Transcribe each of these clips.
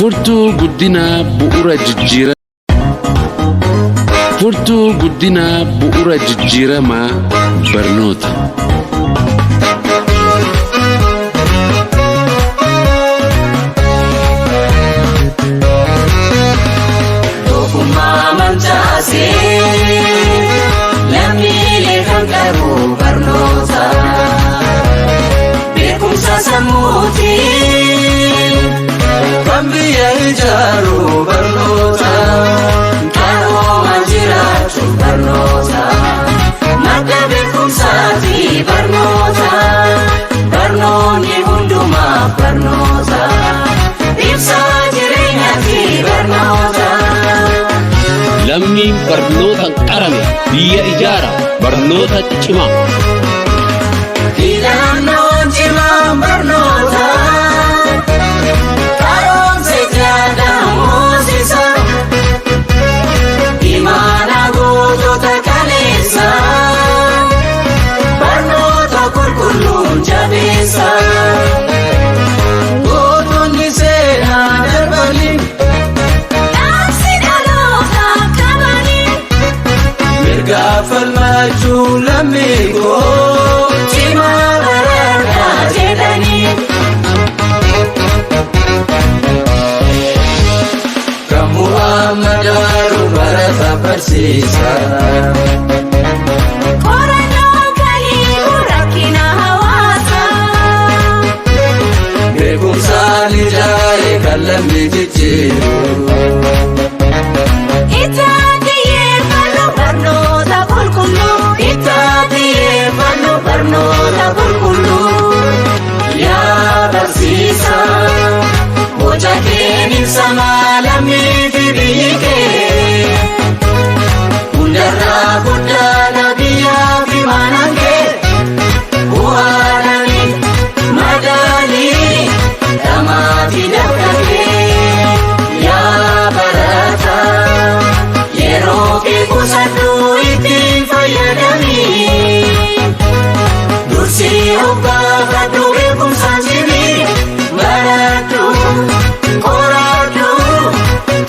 Furtuu guddinaa bu'uura jijjiiramaa. Furtuu guddinaa bu'uura jijjiiramaa barnoota. Tokkummaa mancaasee lammiilee kan qabu barnoota. Beekumsa sammuutiin Kan biyya ijaaru barnoota. Qaroomaan jiraachuuf barnoota. Madda beekumsaati barnoota. Barnoonni hundumaaf barnoota. Ibsaa jireenyaati barnoota. Lammiin barnootaan qarame biyya ijaara barnootatti cimaa. Filannoon cimaan barnoota. Qaroomsa ijaadhaan moosisa. Imaana gootota kaleessa. Barnoota qulqulluun jabeessa. Gootonni seenaa darbanii Dhaamsi dhaloota qabanii. mirga falmachuu lammii koo. Cimaa baradhaa jedhanii. Kan bu'aa madaalu barata barsiisa. Qorannoo kan hiiku rakkina hawaasaa. Beekumsaan ijaare kan lammii jijjiiru. Itti xiyyeeffannu barnoota qulqulluu. Itti xiyyeeffannu barnoota qulqulluu. Yaa barsiisaa, boca keen ibsamaa lammii fi biyyi kee. Hundarraa guddaadha biyyaa fi manaan kee. Bu'aadhaan madaalii dhamaatii dafqatee. Yaa barataa, yeroo kee qusadhu ittiin fayyadami. Dursii of gaafadhu beekumsaan cimi. Baradhu, qoradhu,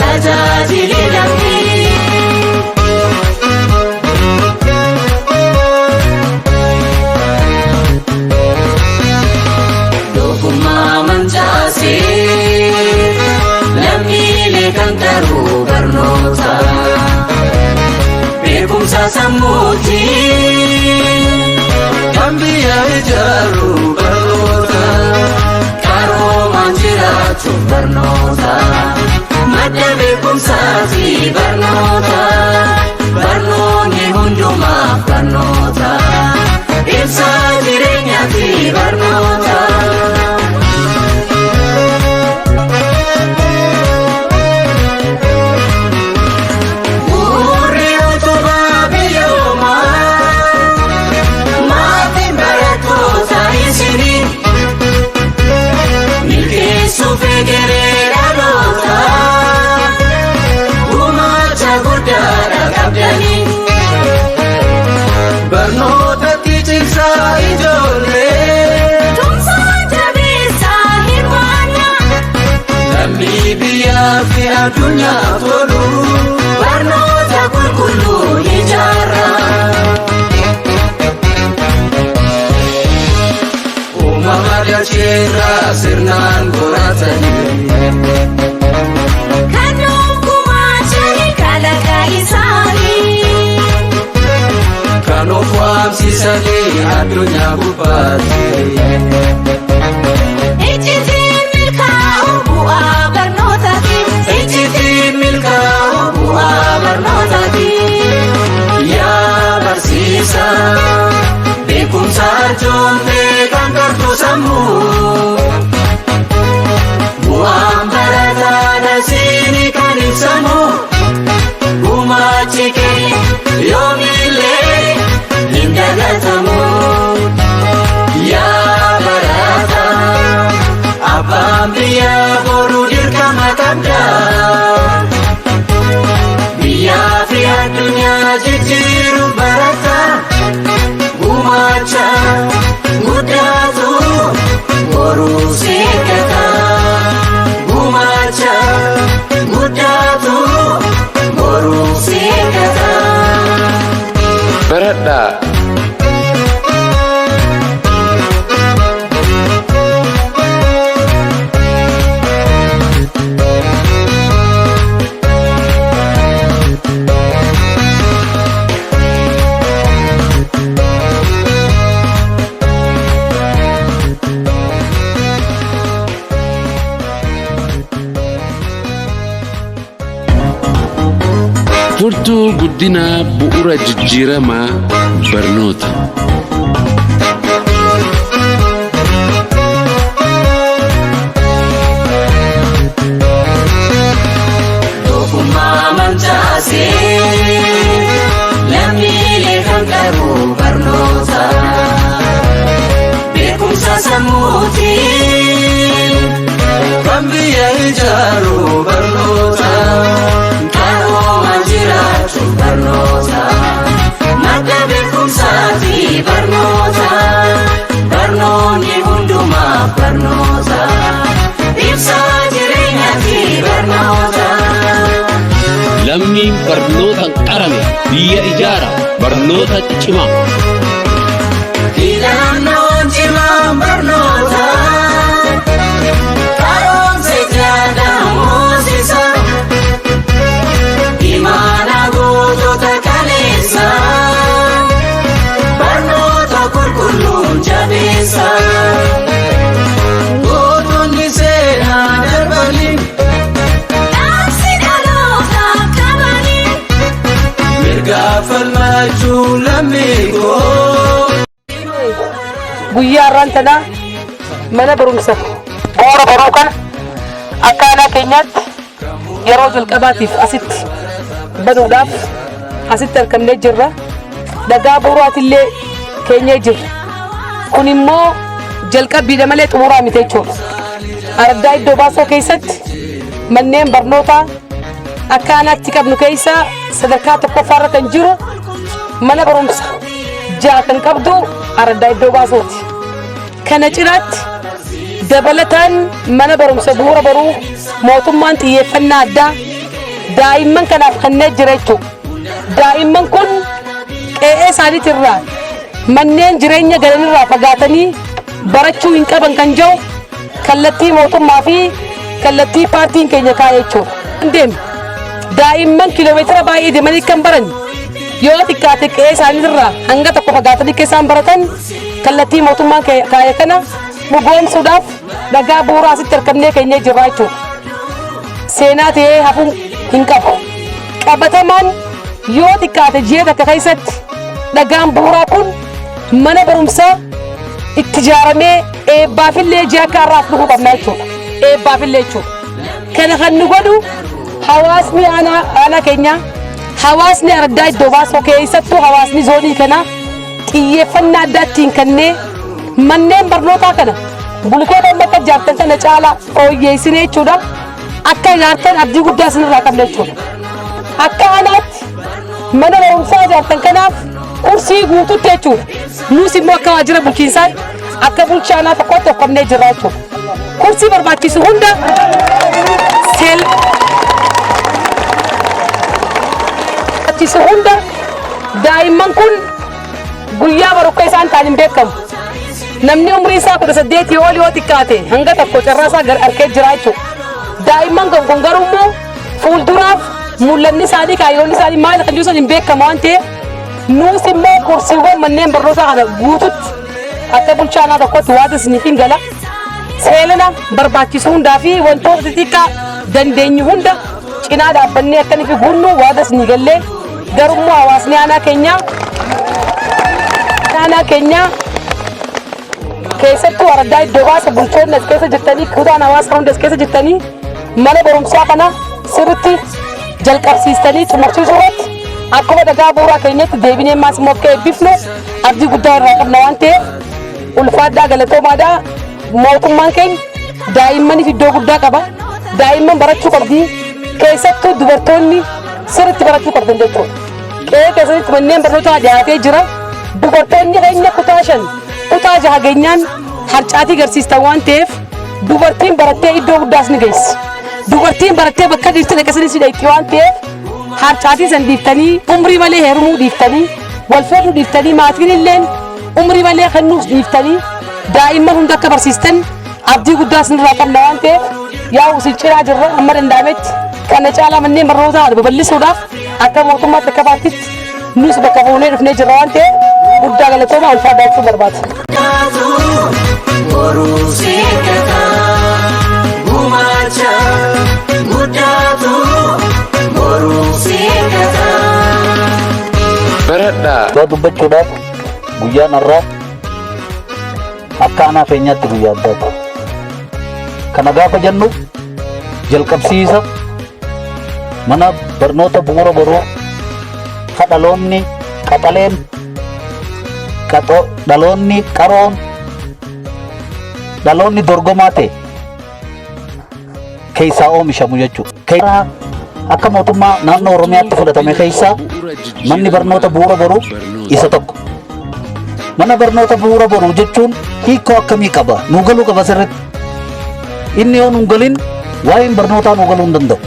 tajaajili lammii. Tokkummaa mancaasee lammiilee kan qaru barnoota. Beekumsa sammuutiin Kan biyya ijaaru barnoota. Qaroomaan jiraachuuf barnoota. Madda beekumsaati barnoota. Barnoonni hundumaaf barnoota. Ibsaa jireenyaati barnoota. Bu'uurri utubaa biyyoomaa maatiin barattoota isinii milkeessuuf egeree dhaloota gumaacha guddaadha qabdanii. Barnootatti cimsaa ijoollee. Tumsaa jabeessaa hirmaannaa. Lammii biyyaa fi addunyaaf tolu. Barnoota qulqulluu ijaarraa. Uumama dacheerraa sirnaan qoratanii. Kan nuuf gumaachanii kalaqa isaanii. Kan of waamsisanii addunyaa gubbaatti. Iccitiin milkaa'u bu'aa barnootaati. Iccitiin milkaa'u bu'aa barnootaati. Yaa barsiisaa, beekumsa arjoomtee kan qartu sammuu. Bu'aan barataadha siini kan ibsamu. Gumaachi kee yoomillee hin dagatamu. Yaa barataa, abbaan biyyaa boruu dirqama qabda. Biyyaa fi addunyaa jijjiiru barata. Gumaacha guddaatu boruu si eeggata. Gumaacha. Furtuu guddinaa bu'uura jijjiiramaa barnoota. Tokkummaa mancaasee lammiilee kan qabu barnoota. Beekumsa sammuutiin Kan biyya ijaaru barnoota. Qaroomaan jiraachuu barnoota. Madda beekumsaati barnoota. Barnoonni hundumaaf barnoota. Ibsaa jireenyaati barnoota. Lammiin barnootaan qarame biyya ijaara. Barnoota cimaa. Filannoon cimaan barnoota. Qaroomsa itti aadamoosisa. Imaana gootota kaleessa. Barnoota qulqulluun jabeessa. Gootonni seenaa darbanii Dhaamsi dhalootaaf qabanii. mirga falmachuu lammii koo. Guyyaa har'aan tanaa mana barumsa bu'uura baruu kana akka aanaa keenyaatti yeroo jalqabaatiif asitti banuudhaaf asitti argamnee jirra. Dhagaa bu'uuraatillee keenyee jirra. Kun immoo jalqabbiidha malee xumuraa miti jechuudha. Araddaa iddoo baasoo keessatti manneen barnootaa akka aanaatti qabnu keessa sadarkaa tokkoffaarra kan jiru mana barumsa ja'a kan qabdu araddaa iddoo baasooti. Kana cinaatti dabalataan mana barumsa bu'uura baruu mootummaan xiyyeeffannaa addaa daa'imman kanaaf kennee jira jechuudha. Daa'imman kun qe'ee isaaniitirraa manneen jireenya galanirraa fagaatanii barachuu hin qaban kan jiru kallattii mootummaa fi kallattii paartiin keenya kaa'e jechuudha. Deemu daa'imman kiiloomeetira baay'ee deemanii kan baran yoo xiqqaate qe'ee isaaniitirraa hanga tokko fagaatanii akka isaan baratan kallattii mootummaan kaa'e kana dhugoomsuudhaaf dhagaa bu'uuraa asitti argamnee keenyee jirra jechuudha. Seenaa ta'ee hafuu hin qabu. Qabatamaan yoo xiqqaate ji'a takka keessatti dhagaan bu'uuraa kun mana barumsaa itti ijaaramee eebbaafillee ji'a akka har'aaf dhufuu qabna jechuudha. Eebbaafillee jechuudha. Kana kan nu godhu hawaasni aanaa keenyaa, hawaasni araddaa iddoo baasoo, keessattuu hawaasni zoonii kanaa xiyyeeffannaa addaa ittiin kennee manneen barnootaa kana bulkeeta amma akka ijaartan kana caalaa fooyyeessinee jechuudha. Akka ijaartan abdii guddaa isinirraa qabna jechuudha. Akka aanaatti mana barumsaa ijaartan kanaaf kursii guututti jechuudha. Nus immoo akka waajjira bulchiinsaatti, akka bulchaa aanaa tokkotti of qabnee jirra jechuudha. Kursii barbaachisu hunda seel barbaachisu hunda, daa'imman kun guyyaa barukka isaan ta'an hin beekamu. Namni umrii isaa 18 ol yoo xiqqaate hanga tokko carraa isaa arkee jira jechuudha. Daa'imman kun garuu immoo fuulduraaf mul'anni isaanii, kaayyoon isaanii maal kan jiru hin beekamu waan ta'eef, nuus immoo kursiiwwan manneen barnootaa kana guututti akka bulchaa aanaa tokkotti waata isiniif hin gala. Seelana barbaachisu hundaa fi wantoota xixiqqaa dandeenyu hunda cinaa dhaabbannee akka nufi guunnu waada isinii gallee, garummoo hawaasni aanaa keenyaa, keessattuu araddaa iddoo baasa, bulchoonni as keessa jirtanii, kutaan hawaasa hunda as keessa jirtanii, mana barumsaa kana sirritti jalqabsiistanii xumursiisuu irratti akkuma dhagaa bu'uuraa keenyatti deebinee maas immoo akka eebbifnu abdii guddaa irraa qabna waan ta'eef, ulfaadhaa, galatoomaadhaa. Mootummaan keenya daa'immaniif iddoo guddaa qaba. Daa'imman barachuu qabdi, keessattuu dubartoonni sirritti barachuu qabdan jechuudha. Qe'ee keessatti manneen barnootaa dhiyaatee jira. Dubartoonni keenya kutaa 5, kutaa 6 geenyaan harcaatii garsiistan waan ta'eef, dubartiin barattee iddoo guddaas ni geessi. Dubartiin barattee bakka dhiirti dhaqe si dhaqxi waan ta'eef, harcaatii san dhiiftanii, umrii malee heerumuu dhiiftanii, wal fuudhuu dhiiftanii, maatiin illeen umrii malee kennuuf dhiiftanii, daa'imman hunda akka barsiistan abdii guddaa isinirraa qabna waan ta'eef, yaa'u isin cinaa jirra. Amma danda'ametti kana caalaa manneen barnootaa babal'isuudhaaf akka mootummaatti, akka paartiitti nus bakka buunee dhufnee jirra waan ta'eef, guddaa galatoomaa, ulfaadhaa jechuu barbaada. Boruu seekkata gumaacha guddaatu boruu seekkata. Dubbachuudhaaf guyyaan har'aa akka aanaa keenyaatti guyyaa addaati. Kana gaafa jennu jalqabsiisa mana barnoota Bu'uura Boruu ka dhaloonni qaxaleen, dhaloonni qaroon, dhaloonni dorgomaa ta'e keessaa oomishamu jechuudha. Akka mootummaa naannoo Oromiyaatti fudhatame keessaa manni barnoota Bu'uura Boruu isa tokko. Mana barnoota Bu'uura Boruu jechuun hiikoo akkamii qaba? Nuu galuu qaba sirriitti. Inni yoo nuun galin waa'een barnootaa nuu galuu hin danda'u.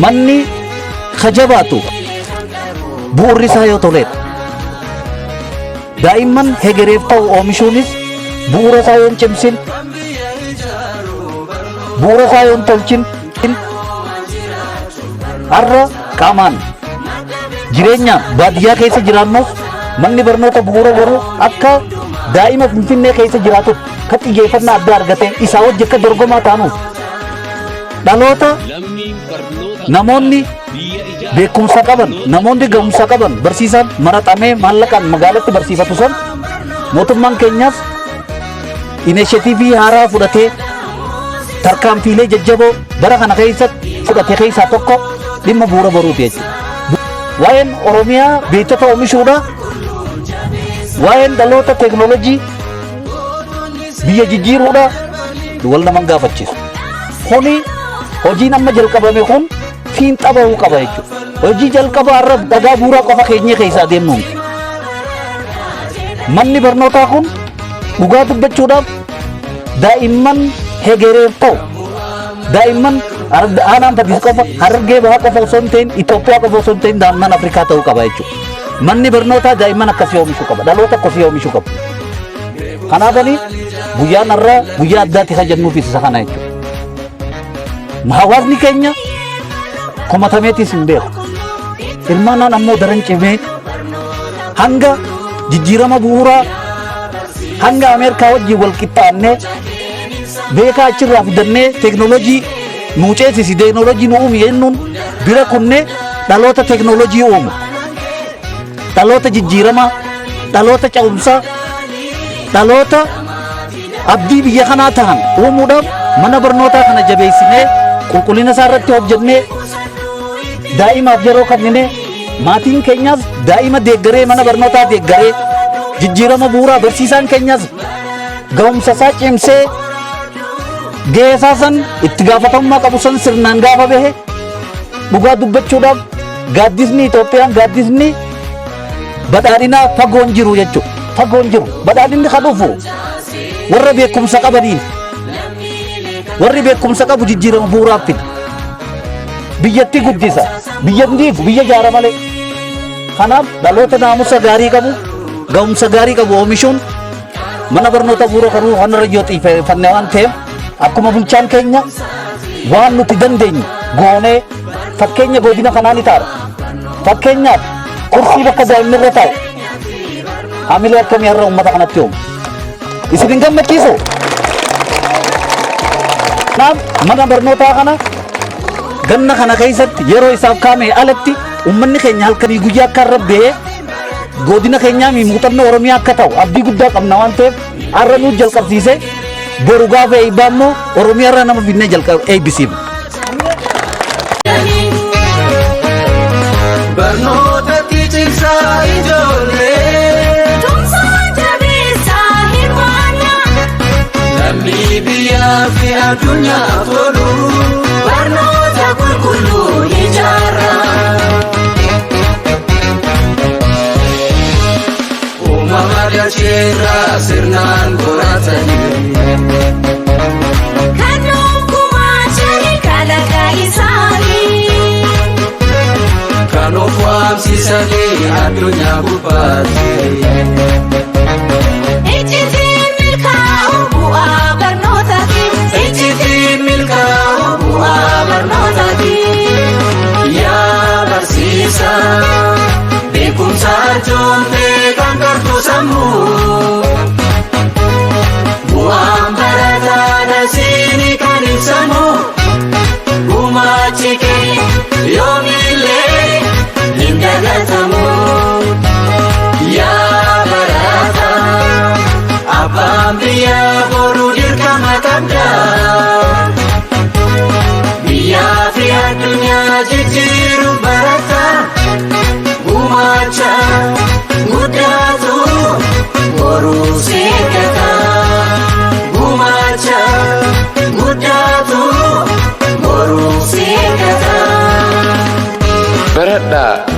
Manni kajabaatu bu'uurri isaa yoo toleedha. Daa'imman hegereef ta'u oomishuunis bu'uura isaa yoo hin cimsin, bu'uura isaa yoo hin tolchin, har'a qaamaan jireenyaan baadiyyaa keessa jiraannus manni barnoota Bu'uura Boruu akka daa'ima Finfinnee keessa jiraatutti akka xiyyeeffannaa addaa argatee isaa wajji akka dorgomaa taanuuf dhaloota namoonni beekumsa qaban, namoonni gahumsa qaban, barsiisaan maraxamee maallaqaan magaalatti barsiifatu san mootummaan keenyaas initiative haaraa fudhatee tarkaanfiilee jajjaboo bara kana keessatti fudhate keessaa tokko dhimma Bu'uura Boruuti jechuudha. Waa'een Oromiyaa beektota oomishuudha. Waa'een dhaloota teeknoolojii biyya jijjiiruudha. Wal naman gaafachiisu. Kuni hojiin amma jalqabame kun fiinxa bahuu qaba jechuudha. Hojii jalqabaa irra dhagaa bu'uuraa qofa keenyee keessaa deemnu. Manni barnootaa kun dhugaa dubbachuudhaaf daa'imman hegereef ta'u, daa'imman aanaan Fadis qofa, Harargee Bahaa qofa osoo hin ta'in, Itoophiyaa qofa osoo hin ta'in, daa'imman Afrikaa ta'uu qaba jechuudha. Manni barnootaa daa'imman akkasii oomishuu qaba. Dhaloota akkasii oomishuu qaba. Kanaafani guyyaan har'aa guyyaa addaati kan jennuufis isa kana jechuudha. Hawaasni keenya komatameetis hin beeku. Hirmaannaan ammoo daran cimee hanga jijjiirama bu'uuraa, hanga Ameerikaa wajjin wal qixxaannee, beekaa achirraa fidannee, teeknooloojii nuu ceesisi, teeknooloojii nu uumi jennuun bira kunnee dhaloota teeknooloojii uumu, dhaloota jijjiiramaa, dhaloota ca'umsaa, dhaloota abdii biyya kanaa ta'an uumuudhaaf mana barnootaa kana jabeessinee, qulqullina isaa irratti hojjennee, daa'imaaf yeroo kenninee, maatiin keenyaas daa'ima deeggaree, mana barnootaa deeggaree, jijjiirama bu'uuraa, barsiisaan keenyaas ga'umsa isaa cimsee gahee isaa san itti gaafatamummaa qabu san sirnaan gaafa bahe, dhugaa dubbachuudhaaf gaaddisni Itoophiyaan, gaaddisni badhaadhinaa fagoon jiru jechuudha. Fagoon jiru. Badhaadhinni kan dhufu warra beekumsa qabaniin. Warri beekumsa qabu jijjiirama bu'uuraaf fida. Biyyatti guddisa. Biyya hin diigu, biyya jaara malee. Kanaaf dhaloota naamusa gaarii qabu, ga'umsa gaarii qabu oomishuun mana barnoota Bu'uura Boruu kanarra yoo xiyyeeffanne waan ta'eef, akkuma bulchaan keenya waan nuti dandeenyu goonee fakkeenya godina kanaa ni ta'a. Fakkeenyaaf kursii bakka daa'imni irra taa'u hamilee akkamii har'a uummata kanatti oomu. Isin hin gammachiisu? Kanaaf mana barnootaa kana ganna kana keessatti yeroo isaaf kaa'ame alatti uummanni keenya halkanii guyyaa akka irra bahee godina keenyaa fi muuxannoo Oromiyaa akka ta'u abdii guddaa qabna waan ta'eef, har'a nuuf jalqabsiise, boru gaafa eebbaa immoo Oromiyaa irraa nama finnee jalqab eebbisiifna. Barnootatti cimsaa ijoollee. Tumsaa jabeessaa hirmaannaa. Lammii biyyaa fi addunyaaf tolu. Barnoota qulqulluu ijaarraa. Uumama dacheerraa sirnaan qoratanii. Kan nuuf gumaachani kalaqa isaanii. Kan of waamsisanii addunyaa gubbaatti. Iccitiin milkaa'u bu'aa barnootaati. Iccitiin milkaa'u bu'aa barnootaati. Yaa barsiisaa, beekumsa arjoomtee kan qartu sammuu. Bu'aan barataa dasiini kan ibsamu. Gumaachi kee yoomillee hin dagatamu. qabda. Biyyaa fi addunyaa jijjiiru barata. Gumaacha guddaatu boruu si eeggata. Gumaacha guddaatu boruu si eeggata. Baradhaa.